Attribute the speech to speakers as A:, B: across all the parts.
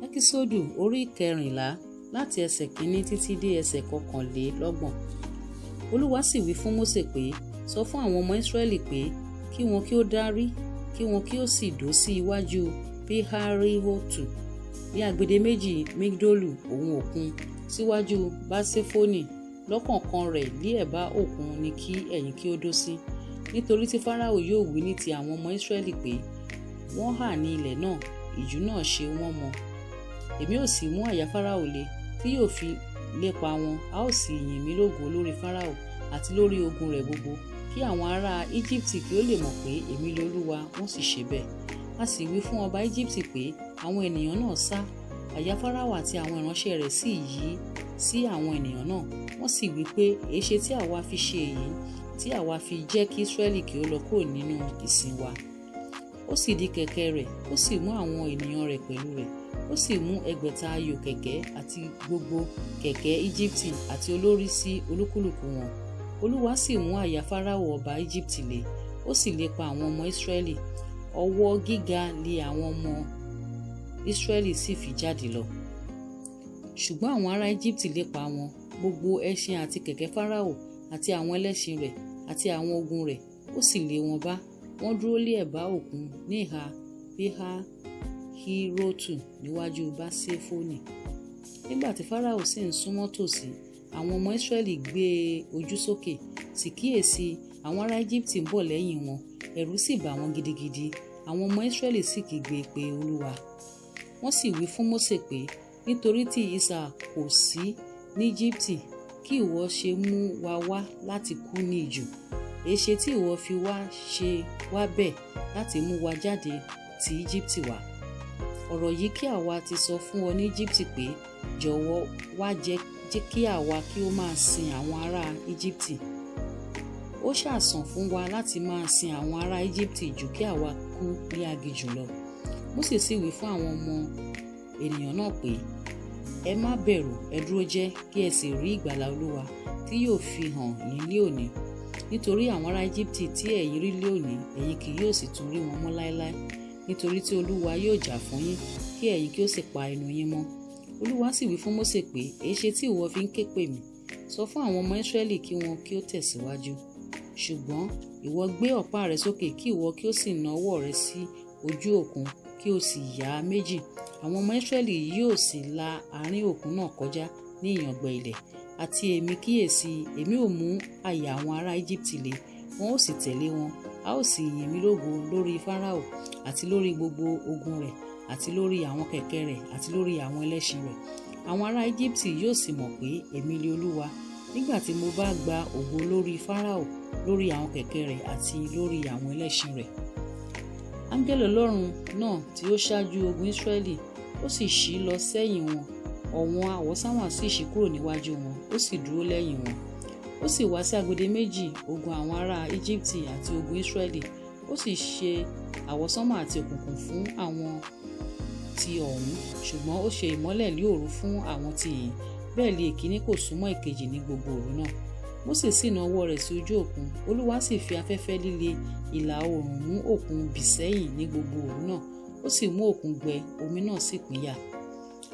A: Ẹ́kísódù orí 14 láti ẹsẹ̀ 1 títí dé ẹsẹ̀ 31. Olúwa sì wí fún Mósè pé, sọ fún àwọn ọmọ Ísírẹ́lì pé kí wọn kí ó dárí, kí wọn kí ó sì dó sí iwájú Píháríhótù ní agbede méjì Migdolu òun òkun, síwájú Báséfónì, lọ́kọ̀ọ̀kan rẹ̀ lí ẹ̀bá òkun ni kí ẹ̀yin kí ó dó sí. Nítorí tí Fáráò yóò wí ní ti àwọn ọmọ Ísírẹ́lì pé, wọ́n hà ní ilẹ̀ náà, ijù náà ṣe wọ́n mọ́. Èmi ó sì mú àyà Fáráò le, tí yóò fi lépa wọn, a ó sì yìn mí lógo lórí Fáráò àti lórí ogun rẹ̀ gbogbo, kí àwọn ará Íjíbítì kí ó lè mọ̀ pé èmi ni Olúwa. Wọ́n sì ṣe bẹ́ẹ̀. A sì wí fún ọba Íjíbítì pé àwọn ènìyàn náà sá. Àyà Fáráò àti àwọn ìránṣẹ́ rẹ̀ sì yí sí àwọn ènìyàn náà. Wọ́n sì wí pé, èéṣe tí àwa fi ṣe èyí, tí àwa fi jẹ́ kí Ísírẹ́lì kí ó lọ kúrò nínú ìsìn wa? Ó sì di kẹ̀kẹ́ rẹ̀, ó sì mú àwọn ènìyàn rẹ̀ pẹ̀lú rẹ̀, ó sì mú 6,000 ayò kẹ̀kẹ́ àti gbogbo kẹ̀kẹ́ Íjíbítì àti olórí sí olúkúlùkù wọn. Olúwa sì mú àyà Fáráò ọba Íjíbítì le, ó sì lépa àwọn ọmọ Ísírẹ́lì. Ọwọ́ gíga lé àwọn ọmọ Ísírẹ́lì sì fi jáde lọ. Ṣùgbọ́n àwọn ará Íjíbítì lépa wọn, gbogbo ẹṣin àti kẹ̀kẹ́ Fáráò àti àwọn ẹlẹ́ṣin rẹ̀ àti àwọn ogun rẹ̀, ó sì lé wọn bá. Wọ́n dúró lé ẹ̀bá òkun ní ìhà Píháhírótù níwájú Báséfónì. Nígbà tí Fáráò sì ń súnmọ́ tòsí, àwọn ọmọ Ísírẹ́lì gbé ojú sókè, sì kíyèsi, àwọn ará Íjíbítì ń bọ̀ lẹ́yìn wọn, ẹ̀rù sì bà wọ́n gidigidi. Àwọn ọmọ Ísírẹ́lì sì kígbe pé Olúwa. Wọ́n sì wí fún Mósè pé, nítorí tí isà kò sí ní Íjíbítì, kí ìwọ ṣe mú wa wá láti kú ní ijù? Èéṣe tí ìwọ fi wá ṣe wá bẹ́ẹ̀ láti mú wa jáde ti Íjíbítì wá? Ọ̀rọ̀ yìí kí àwa ti sọ fún ọ ní Íjíbítì pé, jọ̀wọ́ wá jẹ́ kí àwa kí ó máa sin àwọn ará Íjíbítì. Ó ṣàsàn fún wa láti máa sin àwọn ará Íjíbítì jù kí àwa kú ní aginjù lọ. Mósè sì wí fún àwọn ọmọ ènìyàn náà pé, ẹ má bẹ̀rù, ẹ dúró jẹ́ kí ẹ sì rí ìgbàlà Olúwa tí yóò fi hàn yín lé òní. Nítorí àwọn ará Íjíbítì tí ẹ̀yin rí lé òní, ẹ̀yin kì yóò sì tún rí wọn mọ́ láéláé. Nítorí tí Olúwa yóò jà fún yín, kí ẹ̀yin kí ó sì pa ẹnu yín mọ́. Olúwa sì wí fún Mósè pé, èéṣe tí ìwọ fi ń ké pè mí? Sọ fún àwọn ọmọ Ísírẹ́lì kí wọn kí ó tẹ̀síwájú. Ṣùgbọ́n ìwọ gbé ọ̀pá rẹ sókè, kí ìwọ kí ó sì na ọwọ́ rẹ sí ojú òkun, kí o sì yà á méjì. Àwọn ọmọ Ísírẹ́lì yóò sì la àárín òkun náà kọjá ní ìyàngbẹ ilẹ̀. Àti èmi kíyèsi, èmi ò mú àyà àwọn ará Íjíbítì le, wọn ó sì tẹ̀lé wọn, a ó sì yìn mí lógo lórí Fáráò àti lórí gbogbo ogun rẹ̀ àti lórí àwọn kẹ̀kẹ́ rẹ̀ àti lórí àwọn ẹlẹ́ṣin rẹ̀. Àwọn ará Íjíbítì yóò sì mọ̀ pé èmi ni Olúwa, nígbà tí mo bá gba ògo lórí Fáráò, lórí àwọn kẹ̀kẹ́ rẹ̀ àti lórí àwọn ẹlẹ́ṣin rẹ̀. Áńgẹ́lì Ọlọ́run náà tí ó ṣáájú ogun Ísírẹ́lì, ó sì ṣí lọ sẹ́yìn wọn, ọ̀wọ́n àwọsánmà sì ṣí kúrò níwájú wọn, ó sì dúró lẹ́yìn wọn. Ó sì wá sí agbede méjì ogun àwọn ará Íjíbítì àti ogun Ísírẹ́lì, ó sì ṣe àwọsánmà àti òkùnkùn fún àwọn ti ọ̀hún, ṣùgbọ́n ó ṣe ìmọ́lẹ̀ lé òru fún àwọn ti ìhín. Bẹ́ẹ̀ li èkíní kò súnmọ́ èkejì ní gbogbo òru náà. Mósè sì na ọwọ́ rẹ̀ sí ojú òkun, Olúwa sì fi afẹ́fẹ́ líle ìlà oòrùn mú òkun bì sẹ́yìn ní gbogbo òru náà, ó sì mú òkun gbẹ, omi náà sì pínyà.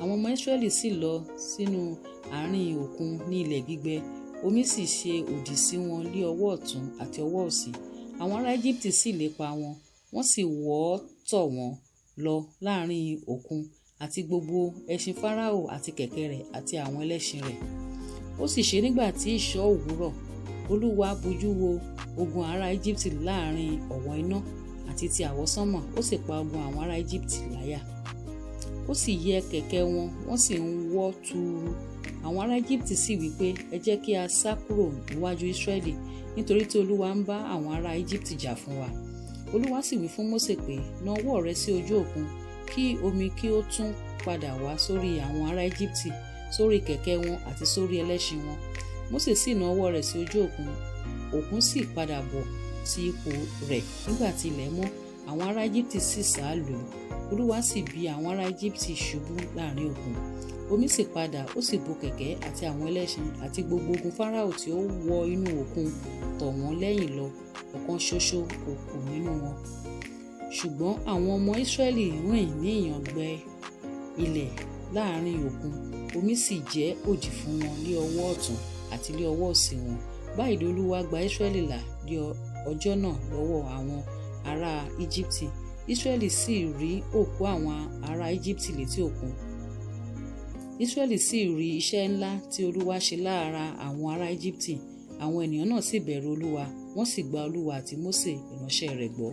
A: Àwọn ọmọ Ísírẹ́lì sì lọ sínú àárín òkun ní ilẹ̀ gbígbẹ, omi sì ṣe òdì sí wọn lé ọwọ́ ọ̀tún àti ọwọ́ òsì. Àwọn ará Íjíbítì sì lépa wọn, wọ́n sì wọ́ tọ̀ wọ́n lọ láàrin òkun àti gbogbo ẹṣin Fáráò àti kẹ̀kẹ́ rẹ̀ àti àwọn ẹlẹ́ṣin rẹ̀. Ó sì ṣe nígbà tí ìṣọ́ òwúrọ̀, Olúwa bojú wo ogun ará Íjíbítì láàrin ọ̀wọ́n iná àti ti àwọsánmà, ó sì pa ogun àwọn ará Íjíbítì láyà. Ó sì yẹ kẹ̀kẹ́ wọn, wọ́n sì ń wọ́ tuuru. Àwọn ará Íjíbítì sì wí pé, ẹ jẹ́ kí a sá kúrò níwájú Ísírẹ́lì, nítorí tí Olúwa ń bá àwọn ará Íjíbítì jà fún wa. Olúwa sì wí fún Mósè pé, na ọwọ́ rẹ sí ojú òkun, kí omi kí ó tún padà wá sórí àwọn ará Íjíbítì, sórí kẹ̀kẹ́ wọn àti sórí ẹlẹ́ṣin wọn. Mósè sì na ọwọ́ rẹ̀ sí ojú òkun, òkun sì padà bọ̀ sí ipò rẹ̀ nígbà tí ilẹ̀ mọ́. Àwọn ará Íjíbítì sì sá lù ú. Olúwa sì bì àwọn ará Íjíbítì ṣubú láàrin òkun. Omi sì padà, ó sì bo kẹ̀kẹ́ àti àwọn ẹlẹ́ṣin àti gbogbo ogun Fáráò tí ó wọ inú òkun tọ̀ wọ́n lẹ́yìn lọ, ọ̀kan ṣoṣo kò kù nínú wọn. Ṣùgbọ́n àwọn ọmọ Ísírẹ́lì rìn ní ìyàngbẹ ilẹ̀ láàrin òkun, omi sì jẹ́ odi fún wọn lé ọwọ́ ọ̀tún àti lé ọwọ́ òsì wọn. Báyìí ni Olúwa gba Ísírẹ́lì là ní ọjọ́ náà lọ́wọ́ àwọn ará Íjíbítì. Ísírẹ́lì sì rí òkú àwọn ará Íjíbítì létí òkun. Ísírẹ́lì sì rí iṣẹ́ ńlá tí Olúwa ṣe lára àwọn ará Íjíbítì. Àwọn ènìyàn náà sì bẹ̀rù Olúwa, wọ́n sì gba Olúwa àti Mósè ìránṣẹ́ rẹ̀ gbọ́.